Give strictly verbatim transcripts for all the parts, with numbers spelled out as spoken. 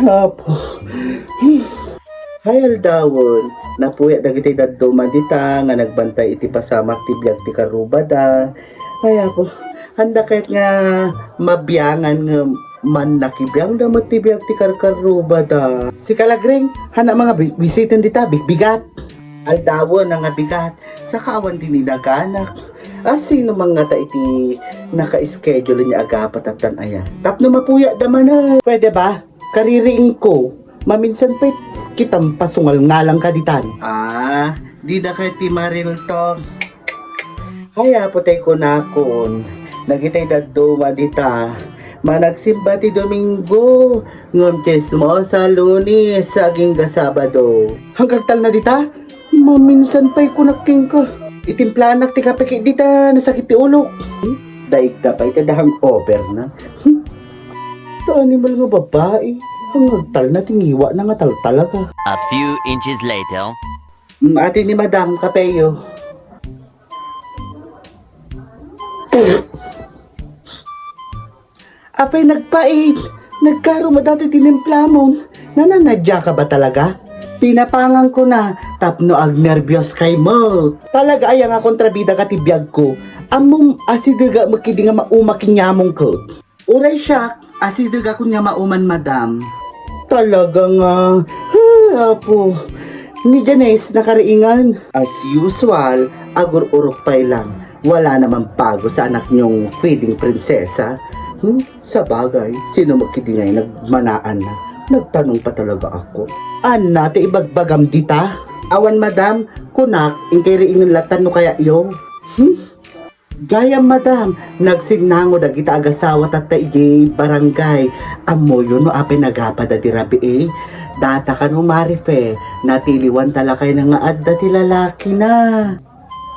Apo. Hay aldawen, napuyak dagiti dadduma dita nga nagbantay iti pasamak ti biag ti karrubada. Ay, apo, anda kayat nga mabiangan nga mannakibiangda met ti biag ti karkarrubada. Sika, Lagring, haan nga bi-, bisiten dita, bigbigat. Aldawen nga bigat, saka awan dinaganak. A, sino man ngata iti naka-schedule nga agapa tattan aya? Tapno mapuyakda manen. Pwede ba? Kaririingko, maminsan pay kitam pasungalngalangka ditan. A, dida kay ti Marilton. Hay, apo, tay kunakon, dagitay dadduma dita, managsimba ti Domingo, ngem chismosa Lunes agingga Sabado. Haan nga agtalna dita? Maminsan pay kunak kenka. Itimplanak ti kape ket dita, nasakit ti ulok. Hmm? Daigda pay ta hangover na. Hmm? Ta animal nga babai. Haan nga agtalna ti ngiwana nga taltalaga. A few inches later. Mm, ati ni Madam, kapeyo. Apay, nagpait, nagkaaro met datoy tinimplamon. Nananadya ka ba talaga? Pinapangan ko na tapno agnerbios kay met. Talaga aya nga kontrabida ka ti biag ko? Ammom, asidega met kidi nga mauma ken ni among ket. Uray siak, asidega kon ni ama man, Madam. Talaga nga, ay, apo. Ni Janice, nakariingan. As usual, agur-urok pay lang. Wala naman bago sa anak niyong feeling prinsesa. Hmm? Sabagay, sino met kidi ngay nagmanaan na? Nagtanong pa talaga ako. Ania ti ibagbagam dita? Awan, Madam, kunak, inkay riingen latta no kayatyo. Hmm? Gayam, Madam, nagsinnango dagita agasawa tatta idiay barangay. Ammoyo no apay nagapada ti rabii? Data kano, Marife, natiliwanta lakay na nga adda ti lalaki na.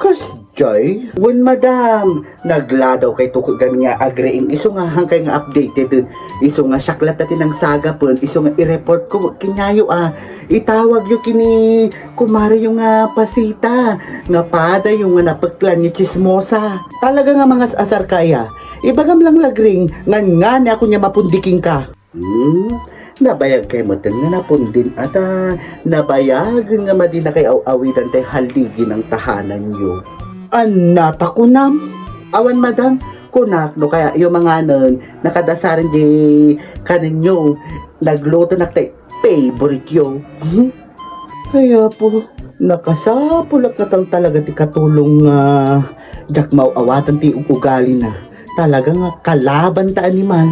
Kasdiay? Wen, Madam, nagladaw kay tuko gamin nga agriing isu nga hankay nga updated. Isu nga siak latta ti nangsagapen, isu nga i-report ko kenyayo a. Itawagyo kini kumareyo nga Pasita, nga padayo nga napeklan ni Chismosa. Talaga nga mangas-asar ka aya. Ibagam lang, Lagring, ngan ngani ako nga mapundi kenka. Hmm, nabayag kay metten nga napundin ata, nabayagen nga madina kay aw-awidan tay haligi nang tahananyo. Ania ta kunam? Awan, Madam, kunak no kayatyo manganen, nakadasaren di kanenyo, naglutonak tay favorite yo. Hmm? Ay, apo, nakasapul a katal talaga ti katulong nga diak maaw-awatan ti ug-ugalina. Talaga nga kalaban ta animal.